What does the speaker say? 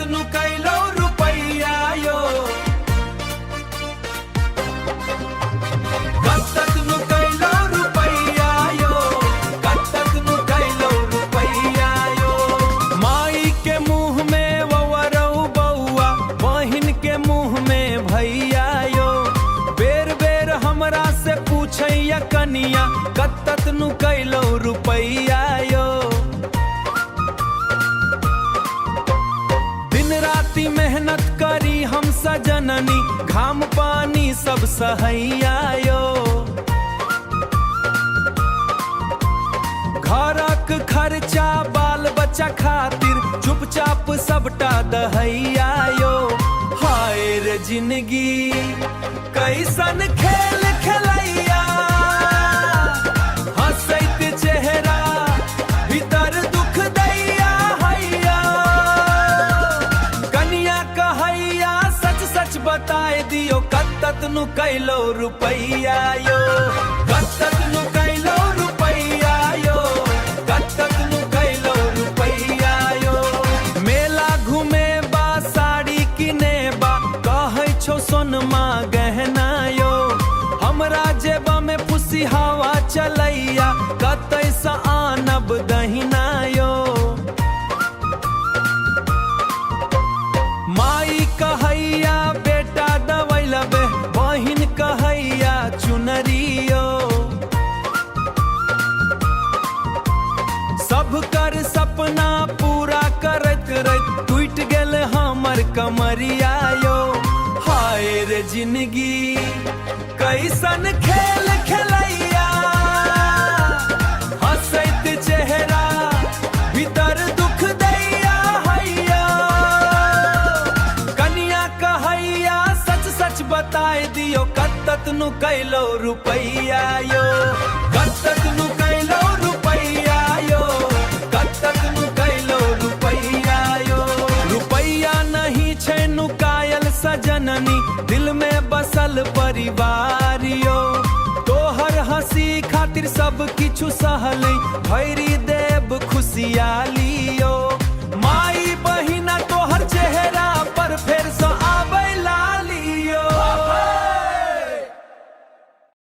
नु कैलो रुपैया यो, कत्तक नु कैलो रुपैया यो, कत्तक नु कैलो रुपैया यो। माई के मुँह में ववरौ बौआ, बहिन के मुँह में भैया यो। बेर बेर हमरा से पूछैया कनिया, कत्तक नु कैलो रुपैया यो। दिन राति मेहनत करी हम सजननी, घाम पानी सब सहैया यो। घरक खर्चा बाल बच्चा खातिर चुपचाप सबटा दहैया यो। हाय रे जिंदगी कैसन खेल खेलैया, हंसैत चेहरा भीतर दुख दैया हैया। कनिया कहैया सच सच बताए दियो, कत्तक नु कैलो रुपैया यो, कत्तक नु कैलो रुपैया यो, कत्तक नु कैलो रुपैया यो। मेला घूमे बा साड़ी किने बा, कहै छौ सोनमा गहना यो। हमरा जेबा में फुसी हवा चलैया, कतै से आनब दहिना यो। माई कहैया बेटा दवाई लबे, बहिन कहैया चुनरियो। सब कर सपना पूरा करैत रहैत टूट गेल हमर कमरिया यो। हाय रे जिंदगी कैसन खेल खेलैया, हंसैत चेहरा भीतर दुख दैया हैया। कनिया कहैया सच सच बताए दियो, कत्तक नु कैलो रुपैया यो, कत्तक नु कैलो रुपैया यो, कत्तक नु कैलो रुपैया यो। रुपैया नहीं छै नुकायल सजननी, दिल में बसल परिवार यो। तोहर हंसी खातिर सब किछु सहली, भैरी देव खुशियाली।